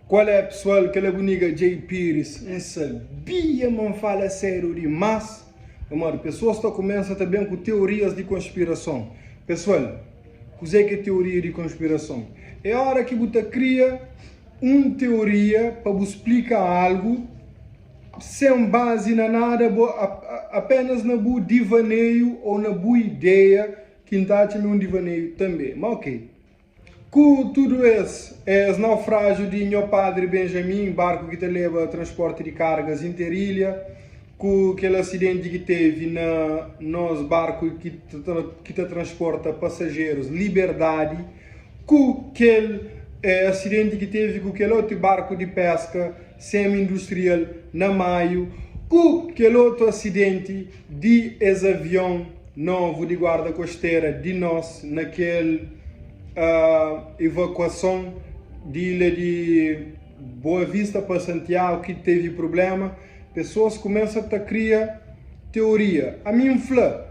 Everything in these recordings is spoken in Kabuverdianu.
Qual é pessoal, kel é bu nigga Jay Pires, N sabia ma N fala sério dimás, pamodi pessoas ta kumensa ta ben ku teorias di konspirason. Pessoal, kuzê ki é teoria di konspirason? É ora ki bu ta kria un teoria pa bu splika algu sen bazi na nada, bo apenas na bu divaneiu ou na bu ideia, ki N ta atxa ma é un divaneiu tanbê, ma ok. Ku tudu es, es naufrájiu di Nho Padri Benjamin, barku ki ta leba transporti di kargas inter-ilha, ku kel asidenti ki tevi na nos barku ki ta transporta pasajerus Liberdadi, ku kel asidenti ki tevi ku kel otu barku di peska semi-industrial na Maiu, ku kel otu asidenti di es avion novu di guarda kostera di nos na kel evakuason di ilha di Boa Vista pa Santiagu ki tevi prublema, pesoas kumesa ta kria teoria. Ami N fla,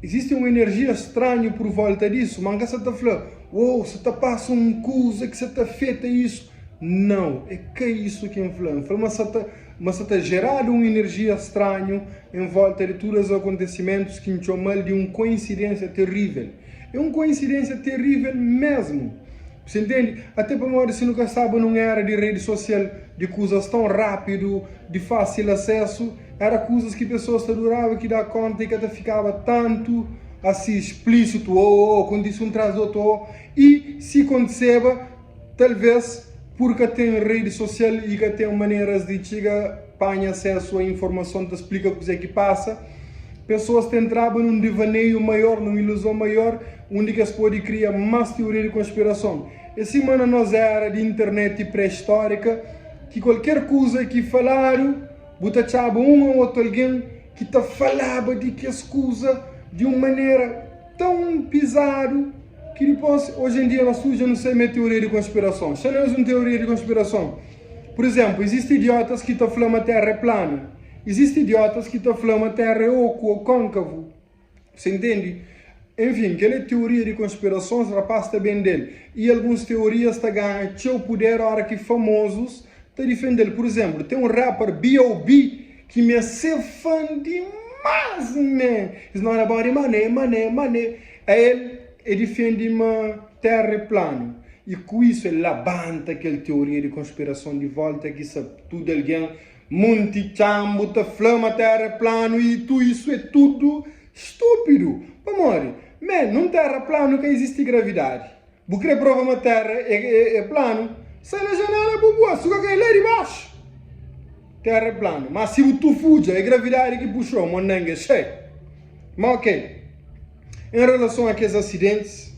izisti un enerjia stranhu pur volta disu, ma N ka sa ta fla, Uou, sa ta pasa un kuza ki sa ta afeta isu. Nau, é ka isu ki N fla. N fla ma sa ta ma sa ta jeradu un enerjia stranhu en volta di tudu es akontesimentus ki N txoma-l di un koinsidênsia terível. É un koinsidênsia terível mésmu. Bu intende? Até pamodi si nu ka staba nun era di redi sosial, di kuzas tãu rápidu, di fásil asésu, éra kuzas ki pesoas ta duraba ki da kónta i ka ta fikaba tantu asi splísitu, ô, ô, kontise un tras di otu, ô, i si kontiseba, Talvês pur ka ten redi sosial i ka ten maneras di txiga panha asesu a informason ta splika kuzê ki pasa, pesoas ta entraba nun divaneiu maior, nun iluzon maior, undi ki es pode kria más tioria di konspirason. É sima na nos era di internet pré-istórika, ki kualker kuza ki faladu, bu ta atxaba un ô otu algen ki ta falaba di kes kuza di un manera. Tão pizadu ki dipos oji em dia nos tudu dja nu sabe ma é teoria di konspirason. Xa nos un teoria di konspirason. Pur izemplu, izisti idiotas ki ta fla ma terra é plana. Izisti idiotas ki ta fla ma terra é oku ou kônkavu. Você intendi? Enfin, kel é teoria di konspirasons, rapaz ta bende-l. I alguns teorias ta ganha txeu puder ora ki famozus ta difende-l. Pur izemplu, ten un rapper B.O.B. Ki mi é se fã dimás man It's not about the money, money, money A el é difende ma terra é planu I ku isu el labanta kel teoria di konspirason di volta ki sa tudu algen Munti txanbu ta fla ma terra é planu i tu isu é tudu stúpidu Pamodi? Man, nun terra planu ka izisti gravidadi Bu kre prova ma terra é planu? Sai na janela bu bua, suka kai la di baxu. Terra é planu, ma si bu tufudja é gravidadi ki puxou, monangue xei. Ma ok, em relason a kes asidentis,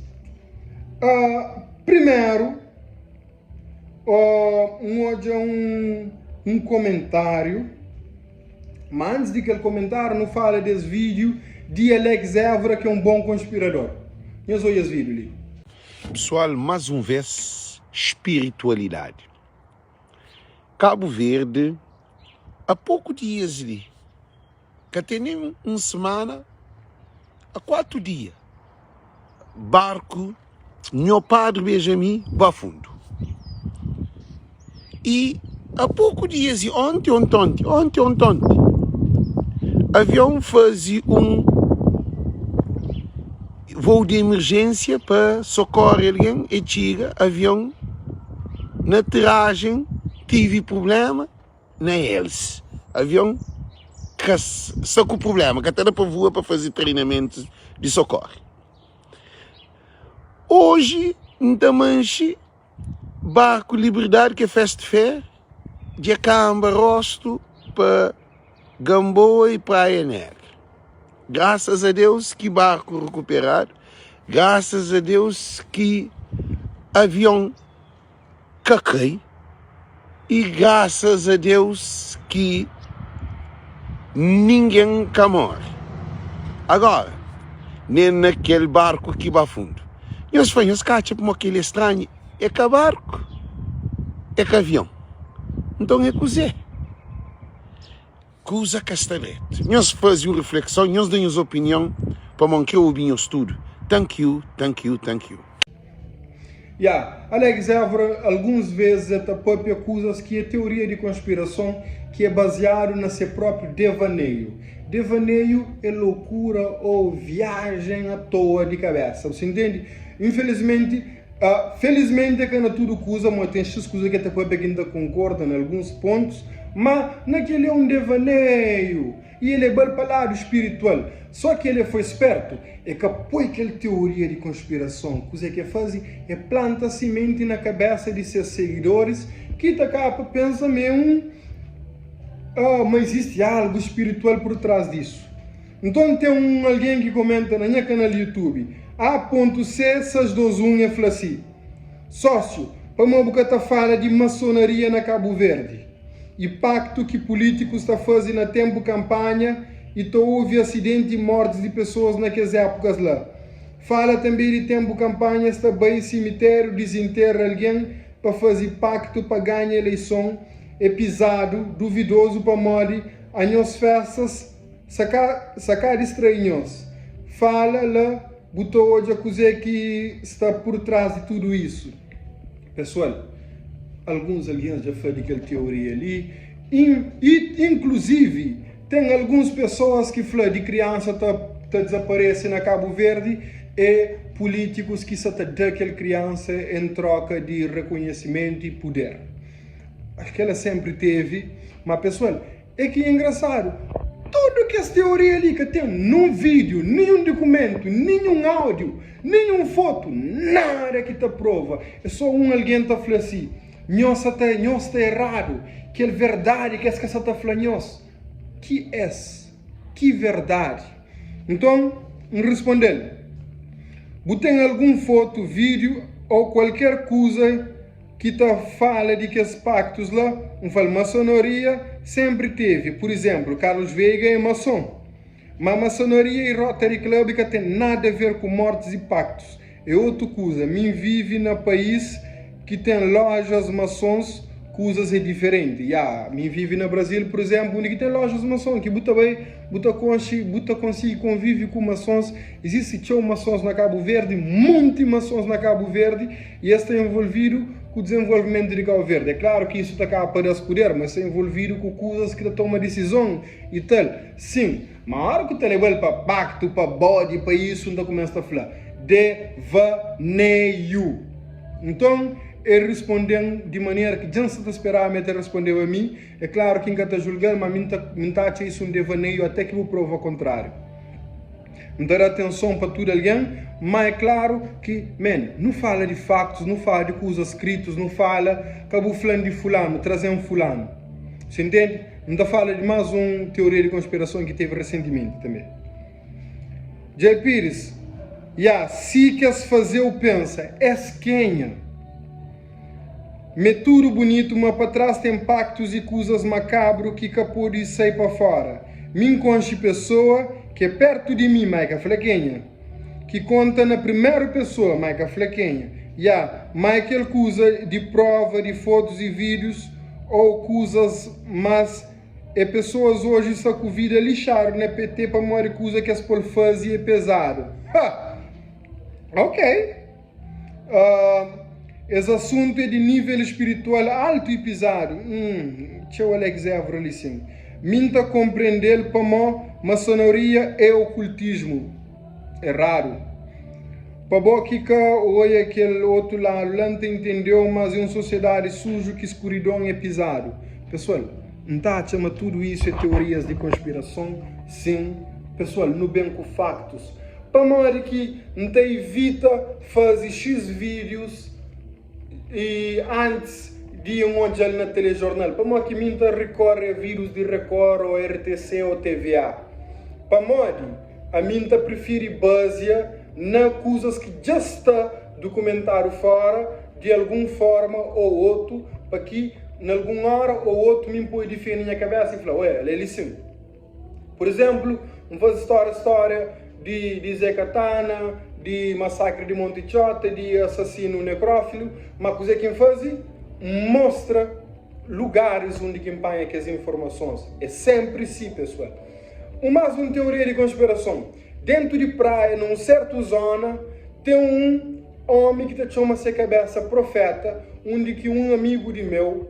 uh, primeru uh, N odja un, un komentariu, ma antis di kel komentariu nu fala des vídiu di Alex Évora ki é un bon konspirador. Nhos odja es vídiu li. Pessoal mas um vez spiritualidade Cabo Verde há pouco dias li ka ten nen un semana a 4 dia barku Nho Padre Benjamin ba fundu i a poku dias i onti ontonti onti ontonti avion faze un voo di emerjensia pa sokore algen e txiga avion na aterajen tivi prublema na elis avion ka sta ku prublema ka ta da pa voa pa faze treinamentu di sokore oji N ta manxi Barku Liberdadi ki é Fast Fair dja kanba rostu pa Gamboa i Praia Negra. Grasas a Deus ki barku rekuperadu, grasas a Deus ki avion ka kai i grasas a Deus ki ningen ka móre. Agora, nen na kel barku ki ba fundu. Nhos fla, nhos ka atxa pamodi kel-li é stranhu? É ka barku, é ka avion. Nton é kuzê? Kuza ka sta dretu. Nhos faze un reflekson, nhos da nhos opinion, pamodi N kre obi nhos tudu. Thank you, thank you, thank you. Ya, Alex Évora alguns vezes el ta papia kuzas ki é teoria di konspirason ki é baziadu na se própriu devaneio. Devaneio é lokura ou viajen a toa di kabesa, bu sa intende? Infelizmenti, felizmenti é ka na tudu kuza, ma ten xis kuza ki el ta papia ki N ta konkorda na alguns pontus, ma na kel-li é un devaneio. I el leba-l pa ladu spiritual. Só ki el e foi spertu, e ka poi kel teoria di konspirason. Kuzê ki e faze? E planta simenti na kabésa di ses sigidoris ki ta kaba pa pensa ma é un ma izisti algu spiritual pur tras disu. Nton ten un algen ki komenta na nha kanal YouTube, A.C 621, e fla si, Sósiu, pamodi bu ka ta fala di masonaria na Kabu Verdi? i paktu ki pulítikus ta faze na ténpu kanpanha i ta ovi asidenti i mortis di pesoas na kes épukas la. Fala tanbê di ténpu kanpanha es ta bai simitériu dizintera algen pa faze paktu pa ganha eleison é pizadu, duvidozu pamodi anhos festas sa ka sa ka distrai nhos. Fala la bu ta odja kuzê ki sta pur tras di tudu isu. Pesoal, alguns algen dja fla di kel teoria li, i inkluzivi ten alguns pesoas ki fla di kriansa ta ta dizaparese na Kabu Verdi é pulítikus ki sa ta da kel kriansa en troka di rekonhesimentu i puder. Acho ki ela senpri tevi, ma pesoal, É ki engrasadu, tudu kes teoria li ka ten nun vídiu, ninhun dukumentu, ninhun áudiu, ninhun fotu, nada ki ta prova. É sô un algen ta fla si, Nhos sa ta, nhos sta eradu, kel verdadi ki es ka sa ta fla nhos. Ki es? Ki verdadi? Nton, N responde-l, Bu ten algun fotu, vídiu ô kualker kuza ki ta fala di kes paktus la, N fal masonaria senpri tevi, pur izemplu Carlos Veiga é mason, ma masonaria i Rotary Club ka ten nada a ver ku mortis i paktus, é otu kuza, mi N vivi na pais ki ten lojas masons kuzas é diferenti, ya, mi N vivi na Brasil pur izemplu undi ki ten lojas mason ki bu ta bai bu ta konxi bu ta konsigi konvivi ku masons, izisti txeu masons na Kabu Verdi, monti masons na Kabu Verdi. I es sta envolvidu ku dizenvolvimentu di Kau Verdi. É klaru ki isu ta kaba pa da-s puder, ma es sta envolvidu ku kuzas ki ta toma disizon i tal. Sin, ma óra ku ta leba-l pa paktu, pa bodi, pa isu, N ta kumesa ta fla, Devaneiu! Nton, el responde-m di manera ki dja N sta ta speraba ma el ta respondeba mi. É klaru ki N ka ta julga-l, ma mi N ta atxa isu un devaneiu até ki bu prova kontráriu. N ta da atenson pa tudu algen, má é klaru ki, man, nu fala di faktus, nu fala di kuzas skritus, nu fala, ka bu fla-m di fulanu, traze-m fulanu. Si ntende? N ta fala di más un teoria di konspirason ki tevi resentimenti tanbê. Djay Pires, Ya, si kes faze-u pensa, es kenha? M'é tudu bunitu, ma pa tras ten paktus i kuzas makabru ki ka pode sai pa fora. Mi N konxe pesoa ki é pertu di mi, ma e ka fla kenha. Ki konta na primeru pesoa, ma e ka fla kenha. Ya, ma é kel kuza di prova di fotus i vídius ou kuzas mas e pesoas oji sta ku vida lixadu na PT pamodi kuza ki es pol faze é pezadu. Ha! Ok. Es asuntu é di nível spiritual altu i pizadu. Hum, txeu Alex Évora li sin. Mi N ta konprende-l pamó masonaria é okultismu. Eradu. Pa bo ki ka oia kel otu ladu la, N ta intende-u, mas é un sosiedadi suju ki skuridon é pizadu. Pesoal, N ta atxa ma tudu isu é teorias di konspirason, sin. Pesoal, nu ben ku faktus. Pamodi ki N ta ivita faze X vídius i antis di N odja-l na telejornal? Pamodi ki mi N ta rikóre a vídius di Record ô RTC ô TVA? Pamodi ami N ta prifiri bazia na kuzas ki dja sta dukumentadu fóra di algun fórma ô otu pa ki na algun óra ô otu mi N pode difende nha kabésa i fla, Oé, ale li sin. Pur izénplu, N faze stória stória di di Zé Katana, di masakri di Monti Txota, di asasinu nekrófilu, má kuzê ki N faze? N mostra lugaris undi ki N panha kes informasons. É sénpri si, pesoal. Un más un teoria di konspirason, Déntu di praia, na un sértu zóna, ten un. Ómi ki ta txoma se kabésa proféta, undi ki un amigu di meu,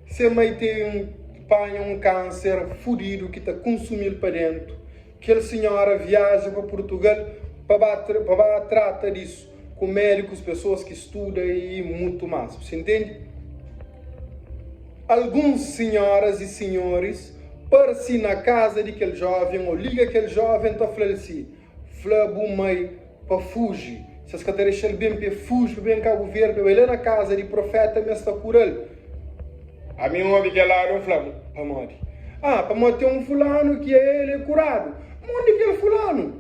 se mai ten panha un kánser fudidu ki ta konsumi-l pa déntu. Kel sinhora viaja pa Purtugal pa ba pa ba trata disu ku médikus, pesoas ki studa i mutu más. Bu intende? Alguns sinhoras i sinhoris parse na kaza di kel jóven ô liga kel jóven ta fla-l si, Fla bu mai pa fuji. Si es ka ta dexa-l ben pa e fuji pa ben Kabu Verdi, pa e bai la na kaza di profeta ma es ta kura-l. Ami N obi kel ladu, N fla, Pamodi? Ah, pamodi ten un fulanu ki el é kuradu. Ma undi kel fulanu?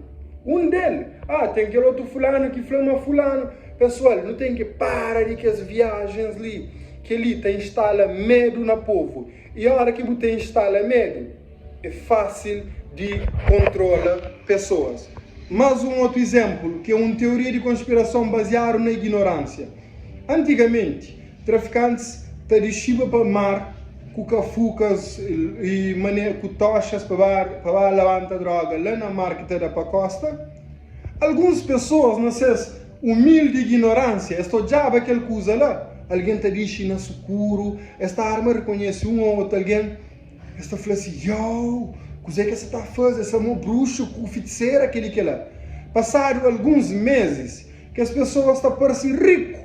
Undi el? Ah, ten kel otu fulanu ki fla ma fulanu. Pesoal, nu ten ki para di kes viajens li. Kel-li ta instala medu na povu. I ora ki bu ta instala medu, É fásil di kontrola pesoas. Más un otu izénplu, ki é un teoria di konspirason baziadu na ignoránsia. Antigamenti, trafikantis ta dixiba pa mar ku kafukas i ku toxas pa ba labanta dróga la na mar ki ta da pa kósta. Alguns pesoas, na ses umildi ignoránsia, es ta odjaba kel kuza la, algen ta dixi na sukuru, es ta arma rikonhese un ô otu algen. Es ta fla si, Yow! Kuzê ki es sa ta faze? Es fla-m, Bruxu ku fitisera kel-li kel-la. Pasadu alguns mezis, kes pesoas ta parse riku,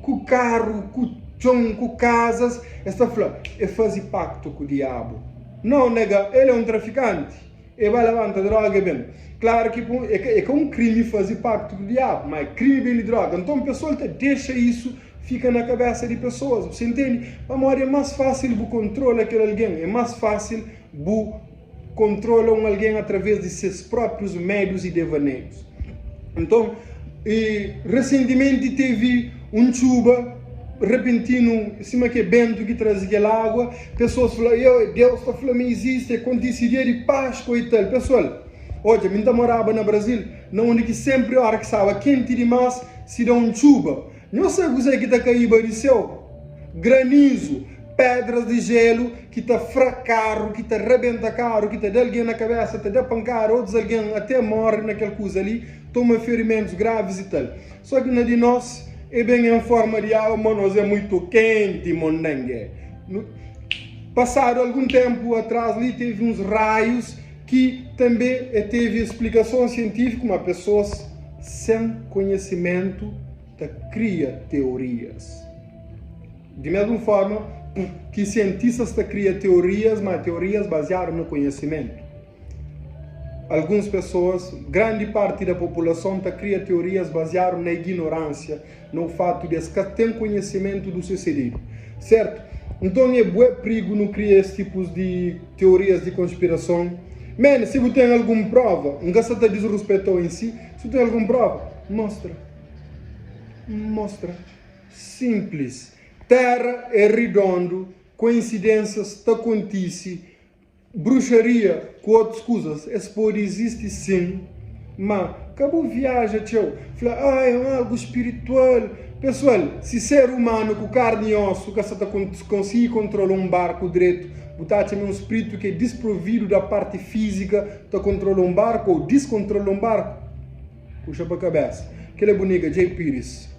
ku karu, ku txon, ku kazas. Es ta fla, E faze paktu ku diabu. Nau, nega, el é un trafikanti. E ba labanta droga e ben. Klaru ki é ka un krimi faze paktu ku diabu, ma é krimi bende droga. Nton pesoal ta dexa isu fika na kabesa di pesoas. Bu intende? Pamodi é más fásil bu kontrola kel algen, é más fásil bu kontrola un algen através di ses próprius medus i devaneius. Nton, i resentimenti tevi un txuba repentinu, sima ki é bentu ki traze kel água. Pesoas fla, Yo, Deus ta fla ma izisti, e kontise dia di Páskua i tal. Pesoal, odja, mi N ta moraba na Brazil, na undi ki sénpri óra ki staba kenti dimás, si da un txuba, nhos sabe kuzê ki ta kaíba di séu? Granizu, pédras di jélu ki ta fra karu, ki ta rabenta karu, ki ta da algen na kabésa, ta da pankada, otus algen até móre na kel kuza li, toma ferimentus gravis i tal. Só ki na di nos é ben en forma di awa, ma nos é muitu kenti, mondengue. Pasadu algun ténpu atras li, tevi uns raius ki tanbê e tevi splikason sientífiku, ma pesoas sen konhesimentu ta kria teorias. Di mesmu forma ki sientistas ta kria teorias, ma teorias baziadu na konhesimentu. Alguns pesoas, grandi parti da populason ta kria teorias baziadu na ignorânsia, na o fatu di es ka ten konhesimentu du susedidu. Sertu? Nton é bué prigu nu kria es tipus di teorias di konspirason. Man, si bu ten algun prova, N ka sa ta disruspetau en si, si bu ten algun prova, mostra. Mostra. Simplis. Terra é ridondu, koinsidênsias ta kontise, Bruxaria ku otus kuzas es pode izisti sin, ma ka bu viaja txeu fla ah é un algu spiritual. Pesoal, si ser umanu ku karni i osu ka sa ta konsigi kontrola un barku dretu, bu ta atxa ma é un spritu ki é disprovidu da parti fizika ta kontrola un barku ou diskontrola un barku? Puxa pa kabesa. Kel é bu nigga Jay Pires.